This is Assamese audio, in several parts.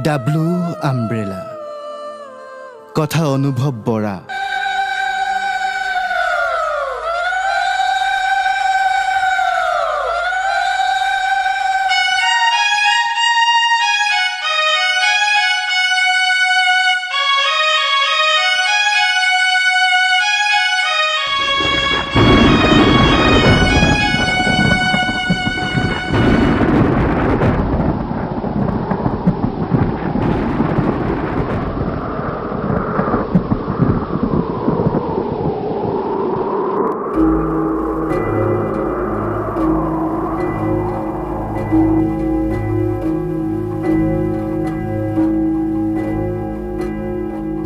The blue umbrella. কথা অনুভৱ বৰা।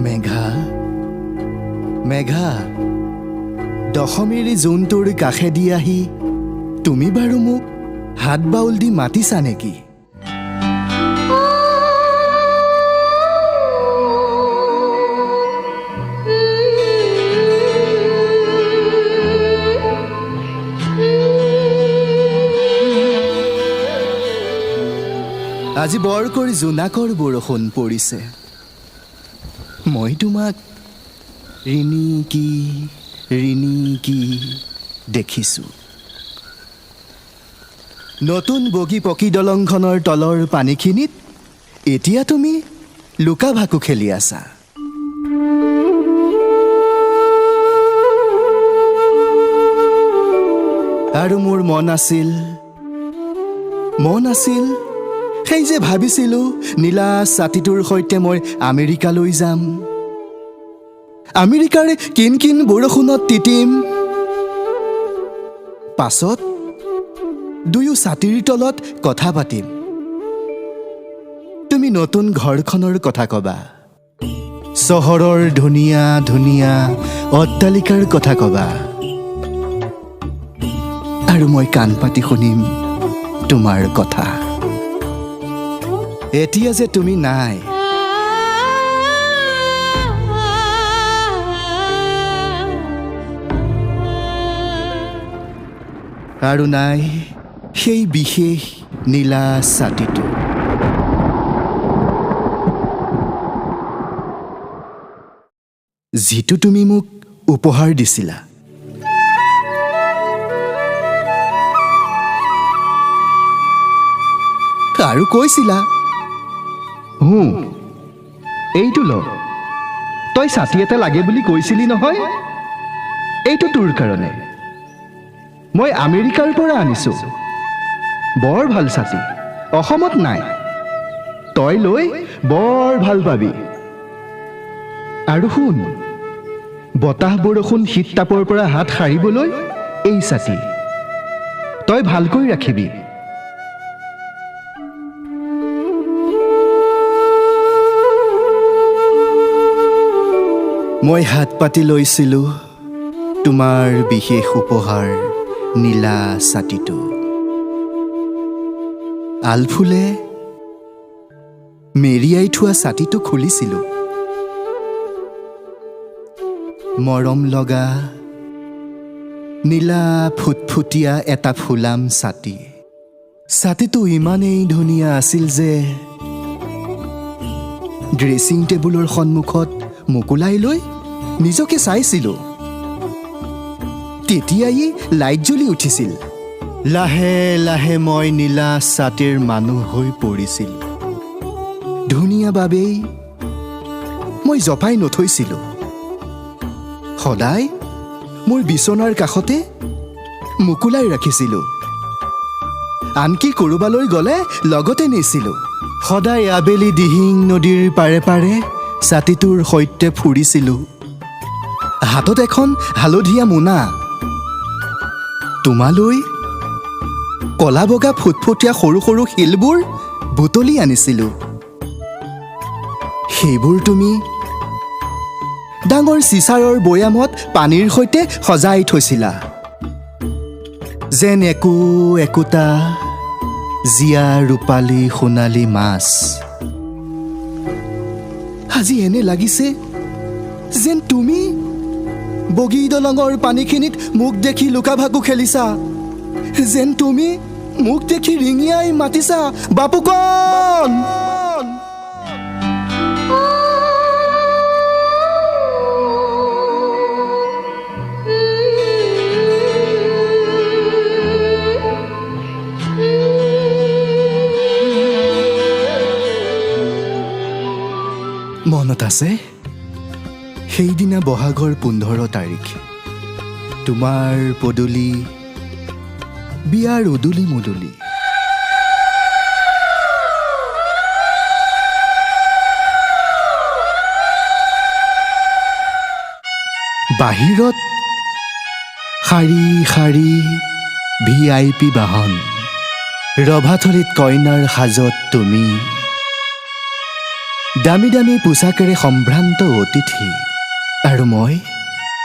মেঘা, মেঘা, দশমীৰ জোনটোৰ কাষেদি আহি তুমি বাৰু মোক হাত বাউল দি মাতিছা নেকি? আজি বৰকৈ জোনাকৰ বৰষুণ পৰিছে। মই তোমাক ৰিণিকি ৰিণিকি দেখিছোঁ। নতুন বগী পকী দলংখনৰ তলৰ পানীখিনিত এতিয়া তুমি লুকা ভাকু খেলি আছা। আৰু মোৰ মন আছিল, মন আছিল সেই যে ভাবিছিলোঁ নীলা ছাতিটোৰ সৈতে মই আমেৰিকালৈ যাম, আমেৰিকাৰ কিন কিন বৰষুণত তিতিম, পাছত দুয়ো ছাতিৰ তলত কথা পাতিম। তুমি নতুন ঘৰখনৰ কথা ক'বা, চহৰৰ ধুনীয়া ধুনীয়া অট্টালিকাৰ কথা ক'বা, আৰু মই কাণ পাতি শুনিম তোমাৰ কথা। এতিয়া যে তুমি নাই, আৰু নাই সেই বিশেষ নীলা ছাতিটো। যিটো তুমি মোক উপহাৰ দিছিলা। আৰু কৈছিলা, হুঁ, এইটো ল, তই ছাতি এটা লাগে বুলি কৈছিলি নহয়, এইটো তোৰ কাৰণে মই আমেৰিকাৰ পৰা আনিছোঁ। বৰ ভাল ছাতি, অসমত নাই, তই লৈ বৰ ভাল পাবি। আৰু শুন, বতাহ বৰষুণ শীত তাপৰ পৰা হাত সাৰিবলৈ এই ছাতি তই ভালকৈ ৰাখিবি। মই হাত পাতি লৈছিলোঁ তোমাৰ বিশেষ উপহাৰ নীলা ছাতিটো। আলফুলে মেৰিয়াই থোৱা ছাতিটো খুলিছিলোঁ। মৰম লগা নীলা ফুটফুটীয়া এটা ফুলাম ছাতি। ছাতিটো ইমানেই ধুনীয়া আছিল যে ড্ৰেছিং টেবুলৰ সন্মুখত মোকোলাই লৈ নিজকে চাইছিলোঁ। তেতিয়াই লাইট জ্বলি উঠিছিল। লাহে লাহে মই নীলা ছাতিৰ মানুহ হৈ পৰিছিলোঁ। ধুনীয়া বাবেই মই জপাই নথৈছিলোঁ। সদায় মোৰ বিচনাৰ কাষতে মোকোলাই ৰাখিছিলোঁ। আনকি ক'ৰবালৈ গ'লে লগতে নিছিলোঁ। সদায় আবেলি দিহিং নদীৰ পাৰে পাৰে ছাতিটোৰ সৈতে ফুৰিছিলোঁ। হাতত এখন হালধীয়া মোনা, তোমালৈ কলা বগা ফুটফুটীয়া সৰু সৰু শিলবোৰ বুটলি আনিছিলোঁ। সেইবোৰ তুমি ডাঙৰ চিচাৰৰ বৈয়ামত পানীৰ সৈতে সজাই থৈছিলা, যেন একো একোটা জীয়া ৰূপালী সোণালী মাছ। আজি এনে লাগিছে যেন তুমি বগী দলঙৰ পানীখিনিত মোক দেখি লুকা ভাকু খেলিছা, যেন তুমি মোক দেখি ৰিঙিয়াই মাতিছা, বাপুকন। আছে, সেইদিনা বহাগৰ 15 তাৰিখ, তোমাৰ পদূলি বিয়াৰ উদুলি মুদুলি। বাহিৰত শাৰী শাৰী ভিআইপি বাহন, ৰভাথলীত কইনাৰ সাজত তুমি, দামী দামী পোছাকেৰে সম্ভ্ৰান্ত অতিথি, আৰু মই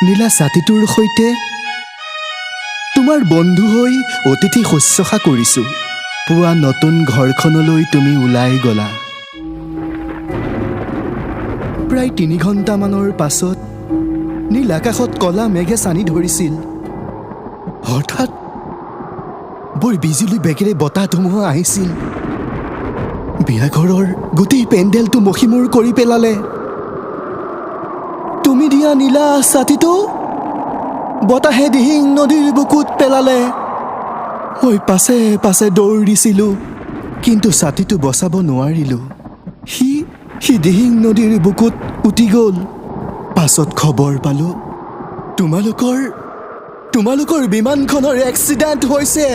নীলা ছাতিটোৰ সৈতে তোমাৰ বন্ধু হৈ অতিথি শুশ্ৰূষা কৰিছোঁ। পুৱা নতুন ঘৰখনলৈ তুমি ওলাই গ'লা। প্ৰায় 3 ঘণ্টামানৰ পাছত নীল আকাশত কলা মেঘে চানি ধৰিছিল। হঠাৎ বৰ বিজুলী বেগেৰে বতাহ ধুমুহা আহিছিল। বিয়াঘৰৰ গোটেই পেণ্ডেলটো মষিমূৰ কৰি পেলালে। তুমি দিয়া নীলা ছাতিটো বতাহে দিহিং নদীৰ বুকুত পেলালে। মই পাছে পাছে দৌৰ দিছিলোঁ, কিন্তু ছাতিটো বচাব নোৱাৰিলোঁ। সি দিহিং নদীৰ বুকুত উটি গ'ল। পাছত খবৰ পালোঁ তোমালোকৰ বিমানখনৰ এক্সিডেণ্ট হৈছে।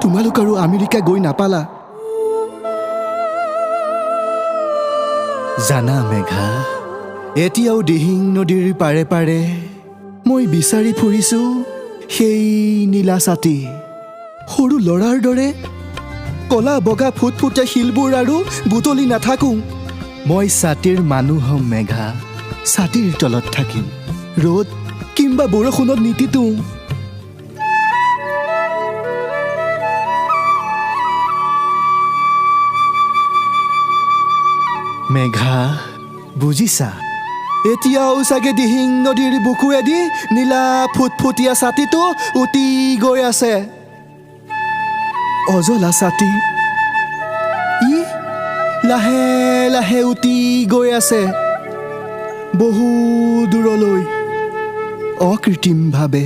তোমালোক আৰু আমেৰিকা গৈ নাপালা। জানা মেঘা, এতিয়াও দিহিং নদীৰ পাৰে পাৰে মই বিচাৰি ফুৰিছোঁ সেই নীলা ছাতি। সৰু ল'ৰাৰ দৰে কলা বগা ফুটফুটীয়া শিলবোৰ আৰু বুটলি নাথাকোঁ। মই ছাতিৰ মানুহ হ'ম মেঘা, ছাতিৰ তলত থাকিম, ৰ'দ কিম্বা বৰষুণত নিতিতো। মেঘা, বুজিছা, এতিয়াও চাগে দিহিং নদীৰ বুকুৱেদি নীলা ফুটফুটীয়া ছাতিটো উটি গৈ আছে। অজলা ছাতি ই লাহে লাহে উটি গৈ আছে বহু দূৰলৈ, অকৃত্ৰিমভাৱে।